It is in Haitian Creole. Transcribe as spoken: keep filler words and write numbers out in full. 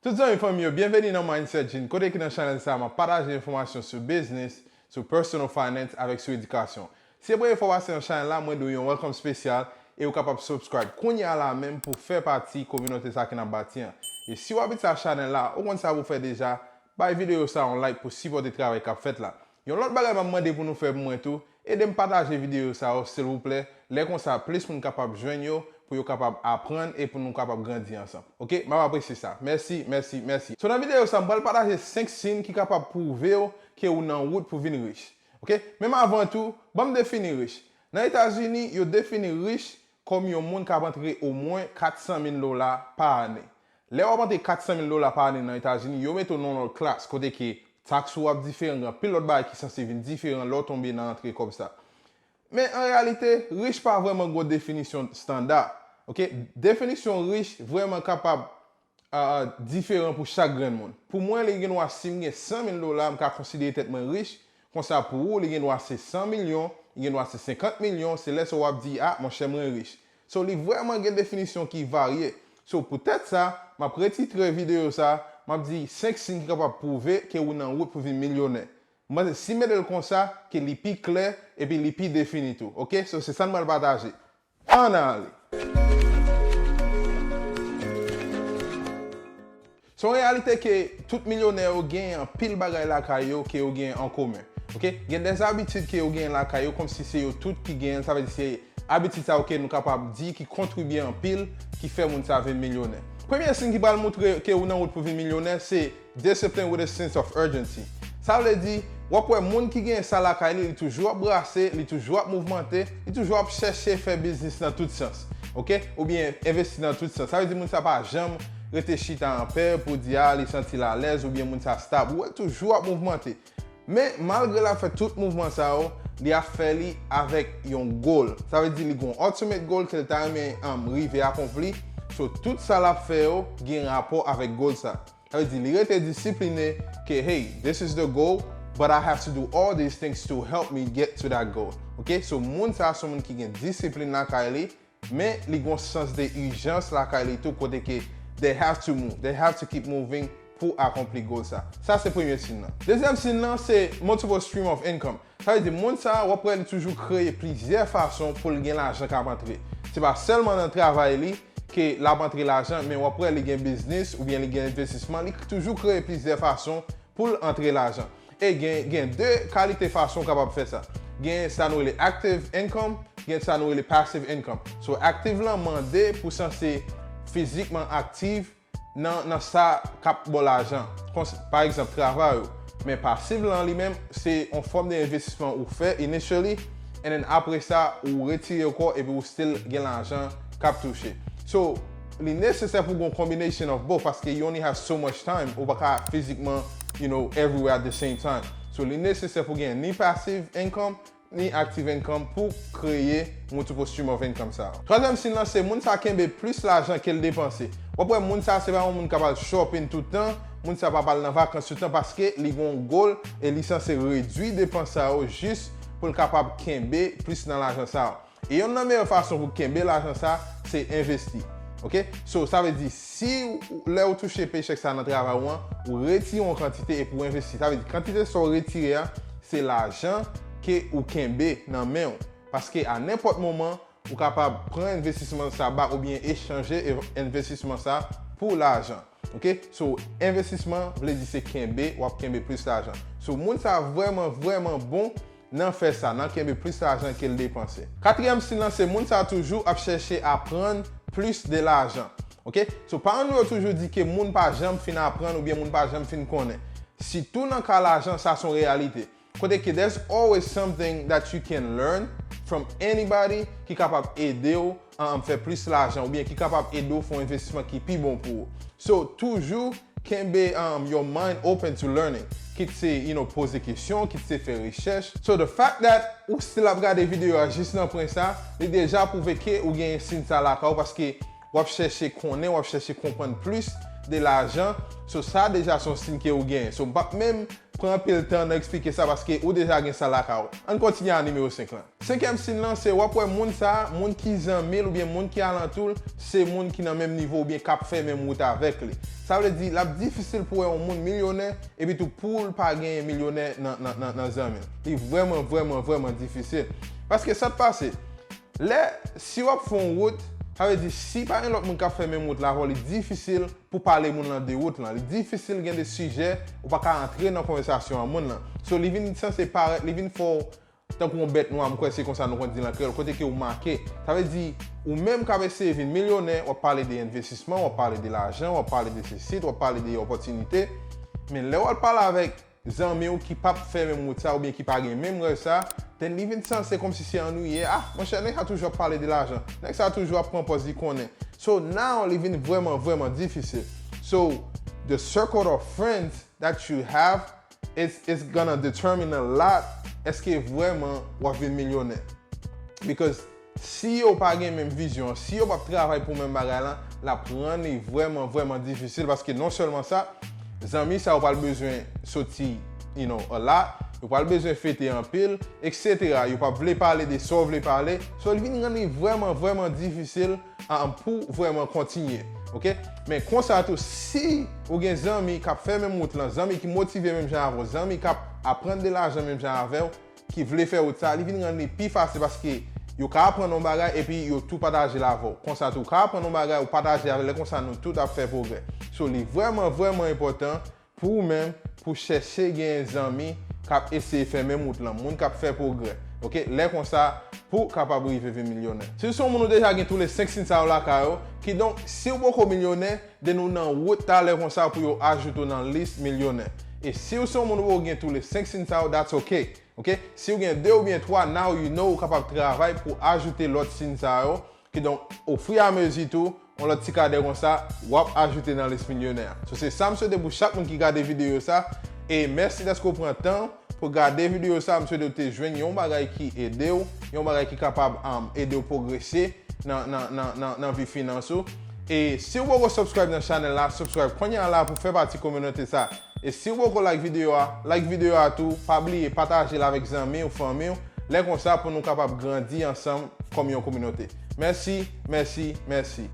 Tout zanmi fanmi yo, byenveni nan Mindset Gene, kote ki nan chanèl sa a, m ap pataje enfòmasyon sou business, sou personal finance avèk sou edikasyon. Si se premye fwa w pase nan chanèl la, mwen di w yon welcome spesyal e ou kapab subscribe kounye a la menm pou fè pati kominote sa ki n ap bati an. E si w abitye a chanèl la, ou konn sa pou w fè deja, bay videyo sa a yon like pou sipòte travay k ap fèt la. Yon lòt bagay m ap mande pou nou fè pou mwen tou, ede m pataje videyo sa yo silvouplè, lè konsa plis moun kapab jwenn yo, pou yo kapab aprann e pou nou kapab grandi ansanm. Oke, m ap apresye sa. Mèsi, mèsi, mèsi. So nan videyo sa, m pral pataje senk siy ki kapab pwouve w ke ou nan wout pou vin rich. Oke, menm avan tou, ban m defini rich. Nan Etazini, yo defini rich kòm yon moun k ap antre omwen kat san mil dola pa ane. Lè w ap antre kat san mil dola pa ane nan Etazini, yo mete w nan yon lòt klas, kote ke taks ou ap diferan, gen anpil lòt bagay ki sanse vin diferan lè w tonbe nan antre kòb sa. Men an reyalite, rich pa vrèman gen yon definisyon estanda. Oke? Definisyon rich vrèman kapab, ah, ah, diferan pou chak grenn moun. Pou mwen, li gen dwa, si m gen san mil dola, m ka konsidere tèt mwen rich. Konsa pou ou, li gen dwa se san milyon, li gen dwa se senkant milyon, se lè sa w ap di, "Ah, monchè, mwen rich." So, li vrèman gen definisyon ki varye. So, poutèt sa, m ap retitre videyo sa, m ap di senk siy ki kapab pwouve ke ou nan wout pou vin milyonè. M panse si m mete l konsa, ke li pi klè, epi li pi defini tou. Oke? So, se sa n pral pataje. Ann ale! Se yon reyalite ke tout milyonè yo gen anpil bagay lakay yo ke yo gen an komen. Oke? Gen dè abitid ke yo gen lakay yo kòmsi se yo tout ki gen l, sa vle di se abitid sa yo ke nou kapab di ki kontribye anpil, ki fè moun sa vin milyonè. Premye siy ki pral montre ke ou nan wout pou vin milyonè, se discipline with a sense of urgency. Sa vle di, w ap wè moun ki gen sa lakay li, li toujou ap brase, li toujou ap mouvmante, li toujou ap chèche fè biznis nan tout sans. Oke? Oubyen envesti nan tout sans. Sa vle di moun sa pa janm rete chita anpè pou di a li santi l alèz oubyen moun sa stab. Ou wè l toujou ap mouvmante. Men malgre l ap fè tout mouvman sa yo, li ap fè li avèk yon goal. Sa vle di li gen yon ultimate goal ke l ta renmen, um, rive akonpli. So tout sa l ap fè yo gen rapò avèk goal sa. Sa vle di li rete disipline ke, hey, this is the goal, but I have to do all these things to help me get to that goal. Oke? So moun sa se yon moun ki gen disiplin lakay li, men li gen yon sans de ijans lakay li tou kote ke they have to move, they have to keep moving pou akonpli goal sa. Sa se premye siy lan. Dezyèm siy lan se multiple stream of income. Sa vle di moun sa, w ap wè li toujou kreye plizyè fason pou l gen lajan k ap antre. Se pa sèlman nan travay li ke l ap antre lajan, men w ap wè li gen biznis oubyen li gen envestisman, li toujou kreye plizyè fason pou l antre lajan. E gen, gen de kalite fason w kapab fè sa. Gen sa nou rele active income, gen sa nou rele passive income. So, active lan mande pou w sanse fizikman aktif, nan, nan sa k ap ba w lajan. Kons-, pa egzanp, travay ou. Men pasiv lan li menm, se yon fòm de envestisman ou fè initially, and then apre sa, ou retire w kò epi ou still gen lajan k ap touche. So, li nesesè pou gen yon combination of both, paske you only have so much time, ou pa ka fizikman, you know, everywhere at the same time. So, li nesesè pou gen ni passive income, ni active income pou kreye multiple stream of income sa yo. Twazyèm siy lan se moun sa kenbe plis lajan ke l depanse. W ap wè moun sa se pa yon moun k ap al shopping tout tan, moun sa p ap al nan vakans tout tan paske li gen yon goal e li sanse redwi depans sa yo jis pou l kapab kenbe plis nan lajan sa yo. E yonn nan meyè fason pou kenbe lajan sa se envesti. Oke? So, sa vle di si w, lè ou touche paycheck sa nan travay ou an, ou retire yon kantite epi w envesti. Sa vle di kantite sa w retire a, se lajan ke ou kenbe nan men w. Paske a nenpòt moman, ou kapab pran envestisman sa back oubyen echanje e-, envestisman sa pou lajan. Oke? So, envestisman vle di se kenbe, w ap kenbe plis lajan. So, moun sa vrèman, vrèman bon nan fè sa, nan kenbe plis lajan ke l depanse. Katriyèm siy lan se moun sa toujou ap chèche aprann plis de lajan. Oke? So, paran nou yo toujou di ke moun pa janm fin aprann oubyen moun pa janm fin konnen. Sitou nan ka lajan, sa se yon reyalite. Kote ke there's always something that you can learn from anybody ki kapab ede w, um, fè plis lajan oubyen ki kapab ede w fè yon envestisman ki pi bon pou ou. So, toujou kenbe, um, your mind open to learning. Kit se, you know, poze kesyon, kit se fè rechèch. So, the fact that ou still ap gade videyo a jis nan pwen sa, li deja pwouve ke ou gen siy sa lakay ou paske w ap chèche konnen, w ap chèche konprann plis de lajan. So sa deja se yon siy ke ou genyen. So m p ap menm pran anpil tan nan eksplike sa paske ou deja gen sa lakay ou. Ann kontinye a nimewo senk lan. Senkyèm siy lan se w ap wè moun sa, moun ki zanmi l oubyen moun ki alantou l, se moun ki nan menm nivo oubyen k ap fè menm wout avèk li. Sa vle di l ap difisil pou w wè yon moun milyonè epi tou pou l pa genyen milyonè nan, nan, nan, nan zanmi l. Li vrèman, vrèman, vrèman difisil. Paske sa k pase, lè si w ap fè yon wout, sa vle di si pa gen lòt moun k ap fè menm wout la avè w, li difisil pou pale moun lan de wout lan. Li difisil gen de sijè ou pa ka antre nan konvèsasyon an moun lan. So li vin sanse parèt, li vin fè w tankou yon bèt nwa, m kwè se konsa nou konn di l an kreyòl, kote ke ou make. Sa vle di, ou menm k ap eseye vin milyonè, w ap pale de envestisman, w ap pale de lajan, w ap pale de sesi, w ap pale de opòtinite. Men lè w al pale avèk zanmi w ki p ap fè menm wout sa oubyen ki pa gen menm rèv sa, then li vin sanse kòmsi se annuiye. Ah, monchè, nèg sa toujou ap pale de lajan. Nèg sa toujou ap pran pòz li konnen. So now, li vin vrèman, vrèman difisil. So, the circle of friends that you have, it's, it's gonna determine a lot èske vrèman w ap vin milyonè. Because si yo pa gen menm vizyon, si yo p ap travay pou menm bagay lan, l ap rann li vrèman, vrèman difisil. Paske non sèlman sa, zanmi sa yo pral bezwen soti, you know, a lot, yo pral bezwen fete anpil, et cetera. Yo p ap vle pale de sa w vle pale. So, li vin rann li vrèman, vrèman difisil um, pou vrèman kontinye. Oke? Men konsa tou, si ou gen zanmi k ap fè menm wout lan, zanmi ki motive menm jan avè w, zanmi k ap aprann de lajan menm jan avè w, ki vle fè wout sa, li vin rann li pi fasil paske yo ka aprann yon bagay epi yo tou pataje l avè w. Konsa tou, ou ka aprann yon bagay, ou pataje avè l, lè konsa nou tout ap fè pwogrè. So, li vrèman, vrèman enpòtan pou ou menm, pou chèche genyen zanmi k ap eseye fè menm wout lan, moun k ap fè pwogrè. Oke? Lè konsa, pou w kapab rive vin milyonè. Si w se yon moun ou deja gen tou le senk siy sa yo lakay ou, kidonk, si w poko milyonè, then ou nan wout talè konsa pou yo ajoute w nan lis milyonè. E si w se yon moun ou poko gen tou le senk siy sa yo, that's okay. Oke? Si w gen de oubyen twa, now you know ou kapab travay pou ajoute lòt siy sa yo. Kidonk, ofri a mezi tou, yon lòt ti kadè konsa, w ap ajoute nan lis milyonè a. So, se sa m swete pou chak moun ki gade videyo sa. E mèsi dèske w pran tan pou gade videyo sa. M swete w te jwenn yon bagay ki ede w, yon bagay ki kapab um, ede w pwogrese nan, nan, nan, nan, nan vi finans ou. E si w poko subscribe nan chanèl la, subscribe kounye a la pou fè pati kominote sa. E si w poko like videyo a, like videyo a tou, pa bliye pataje l avèk zanmi w, fanmi w, lè konsa pou nou kapab grandi ansanm kòm yon kominote. Mèsi, mèsi, mèsi.